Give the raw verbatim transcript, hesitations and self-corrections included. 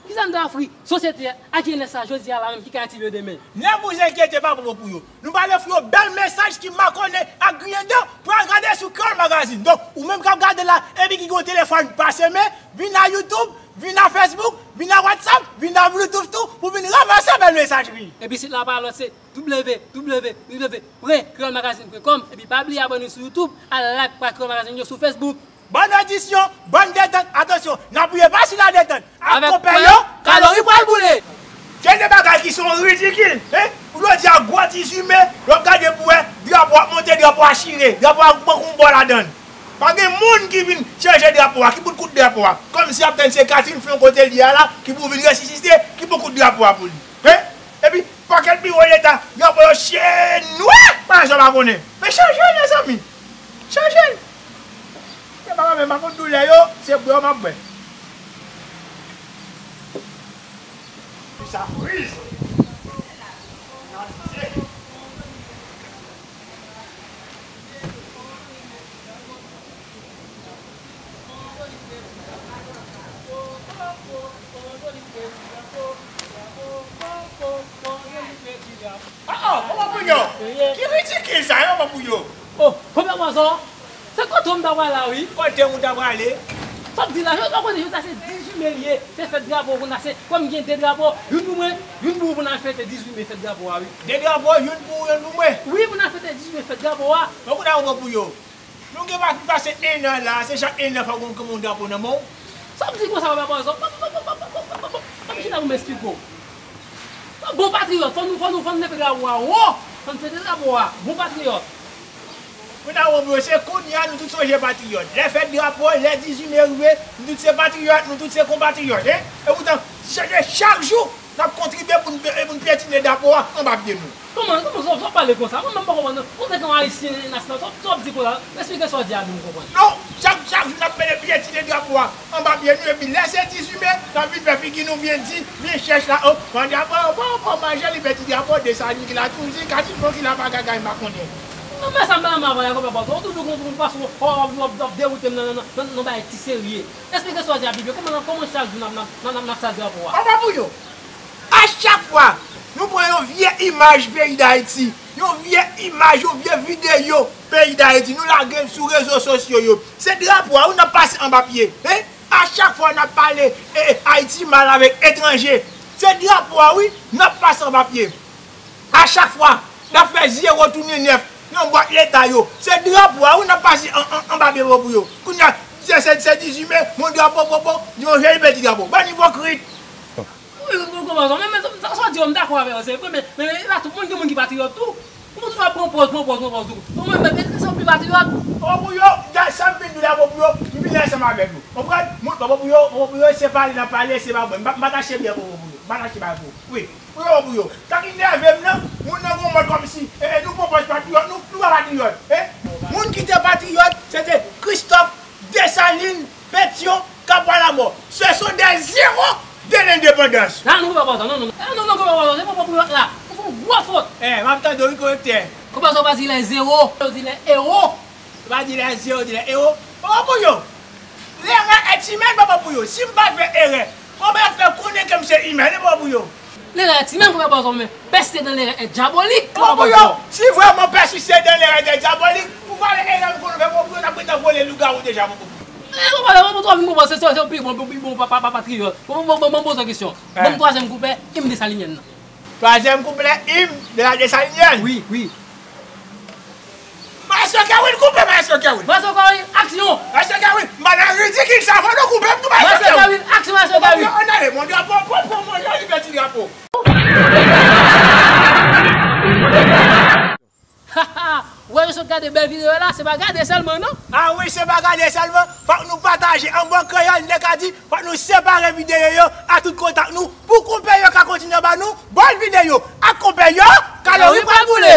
Kisa n ta ofri sosyete a jenès sa jodi a la menm ki ka ede yo demen? Ne vous inquiétez pas, Bobo Pouyo. Nou pral ofri yon bèl mesaj ki makonnen ak griyen dan. Pral gade sou Kreyòl Magazine. Donk, ou menm k ap gade la, epi ki gen yon telefòn pase men, vin nan YouTube, vin nan Facebook, vin nan WhatsApp, vin nan Bluetooth tou, pou vin ranmase bèl mesaj li. Epi sit la pa lòt se w w w pwen kreyòl magazine pwen kòm, epi pa bliye abòne sou YouTube, al like paj Kreyòl Magazine yo sou Facebook. Bòn odisyon, bòn detant, atansyon, n ap rive pa sou ladetant. Ak konpè yo, kalori pral boule. Gen de bagay ki son ridikil, hein? Ou jodi a gwo dizuit me, w ap gade pou wè, drapo a monte, drapo a chire, drapo a pran yon bò ladan l. Pa gen moun ki vin chanje drapo a, ki bout kout drapo a. Kòmsi y ap tann se Katrina Flon kote l ye a la, ki pou vin resisite, ki pou kout drapo a pou li. Hein? Epi, pakèt biwo leta, drapo yo chire nwa, pa sa w pa konnen. Men chanje l, mezanmi. Chanje l. Se pa mwen menm, pa konn doulè yo, se bwè yo m ap bwè. Sa friz. Ah, ah, Bobo Pouyo! Ki ridikil sa, non, Bobo Pouyo? Oh, konpè Pòzò, se kote w m ta pral la, wi. Kote w m ta prale? Sa w ap di la, jodi a konnen jodi a se dizuit me l ye, se fèt drapo, kounye a se, kòm gen de drapo, youn pou mwen, youn pou ou pou n al fete dizuit me fèt drapo a, wi. De drapo, youn pou ou, youn pou mwen? Wi, pou n al fete dizuit me fèt drapo a. Bon, kounye a, Bobo Pouyo. Nou gen pa plis pase en an la, se chak en an fò gen yon drapo nan men w. Sa w ap di konsa, konpè Pòzò? Ban m chita pou m esplike w. Bon patriyòt, fò nou, fò nou, fò nou leve drapo a wo. Fò n fete drapo a. Bon patriyòt. Kounye a, Bobo Pouyo, se kounye a nou tout sonje patriyòt. Lè fèt drapo, lè dizuit me rive, nou tout se patriyòt, nou tout se konpatriyòt, hein? E poutan, se chak jou, n ap kontribye pou n, pou n pyetine drapo a anba pye nou. Kòman, kòman sa w ap pale konsa? Mwen menm m pa konprann non. Ou se yon Ayisyen nasyonal, sa w ap di konsa? Esplike sa w di a pou m konprann. Non, chak, chak jou n ap mennen pyetine drapo a anba pye nou, epi lè se dizuit me, n ap vin fè figi nou byen di, byen chèch la, oh, pran drapo, pran, pran manje li, pèdi drapo, Desalin ki la toujou, Katrina Flon ki la pa gagay m pa konnen. Non, men sa m pa renmen avè w, konpè Pòzò, ou toujou konn, konn fason w ap, w ap, w ap dewoute m nan, nan, nan, nan, nan bagay ki serye. Esplike sa w di a pi byen. Kòman, kòman chak jou n ap, n ap, n ap, n ap sal drapo a? Konpè Pouyo. A chak fwa nou pran yon vye imaj peyi Dayiti, yon vye imaj, yon vye videyo peyi Dayiti, nou lage l sou rezo sosyo yo. Se drapo a, wi, n ap pase anba pye. Hein? A chak fwa n ap pale, e, Ayiti mal avèk etranje, se drapo a, wi, n ap pase anba pye. A chak fwa, n ap fè zewo tounen nèf nan bwat leta yo. Se drapo a, wi, n ap pase an, an, anba pye Bobo Pouyo. Kounye a, se, se, se dizuit me, yon drapo, po, po, yon joli pèdi drapo. Bann ipokrit! Wi, wi, wi, konpè Pòzò, men, men, sa, sa w di yo, m dakò avè w, se vre, men, men, men, e pa tout moun ki moun ki patriyòt tou. Ou toujou ap pran pòz, pran pòz, pran pòz, ou. Ou menm, men, men, se w pi patriyòt. Bobo Pouyo, sa m vin di w la, Bobo Pouyo, m vin ansanm avèk nou. Konprann? Moun, Bobo Pouyo, Bobo Pouyo, se pale n ap pale, se pa bwè. M pa, m pa t achte byè pou Bobo Pouyo. M pa t achte byè pou ou. Wi. Pou yo, pou yo. Sa k inève m nan, moun nan gon mòd kòmsi, e, e, nou pran pòz patriyòt, nou, nou pa patriyòt, e. Moun ki te patriyòt, se te Christophe, Dessalines, Pétion, Capois-Lamort. Ce sont des héros de l'indépendance. Nan, nou pa pran sa, non, non, non. E, non, non, konpè Pòzò, se pa patriyòt la. Ou fè yon gwo fot. E, m ap tande w, wi, korektè. Konpè Pòzò pa di lè zewo, yo di lè ewo. Yo pa di lè zewo, yo di lè ewo. Konpè Pouyo. L'erreur est humaine, Bobo Pouyo. Si m pa fè erè, kòman y ap fè konnen ke m se imèn, Bobo Pouyo? L'erreur est humaine, konpè Pòzò, men persévérer dans l'erreur est diabolique, Bobo Pouyo. Si vrèman persévérer dans l'erreur est diabolique, pou valè erè m konn fè, Bobo Pouyo, n ap gentan vole lougawou deja, Bobo Pouyo. E, konpè, Bobo Pouyo, m konprann, se, se, se w pi bon, pi bon pa, pa, pa, patriyòt. Bon, bon, bon, bon, poze yon kesyon. Ban m twazyèm kouplè, im Desalinièn nan. Twazyèm kouplè, im de la Desalinièn. Wi, wi. Maestro Kerwin, koupe, Maestro Kerwin. Maestro Kerwin, aksyon. Maestro Kerwin, madan ridikil sa, fò nou koupe m tou, Maestro Kerwin. Maestro Kerwin, aksyon, Maestro Kerwin. Ann ale, mon drapo, pran, pran, pran, pran, li pèdi drapo. Ou wè, yo sot gade bèl videyo la, se pa gade sèlman, non? A wi, se pa gade sèlman. Fòk nou pataje. An bon kreyòl, n te ka di, fòk nou separe videyo yo a tout kontak nou pou konpè yo ka kontinye ban nou bèl videyo. Ak konpè yo, kalori pral boule.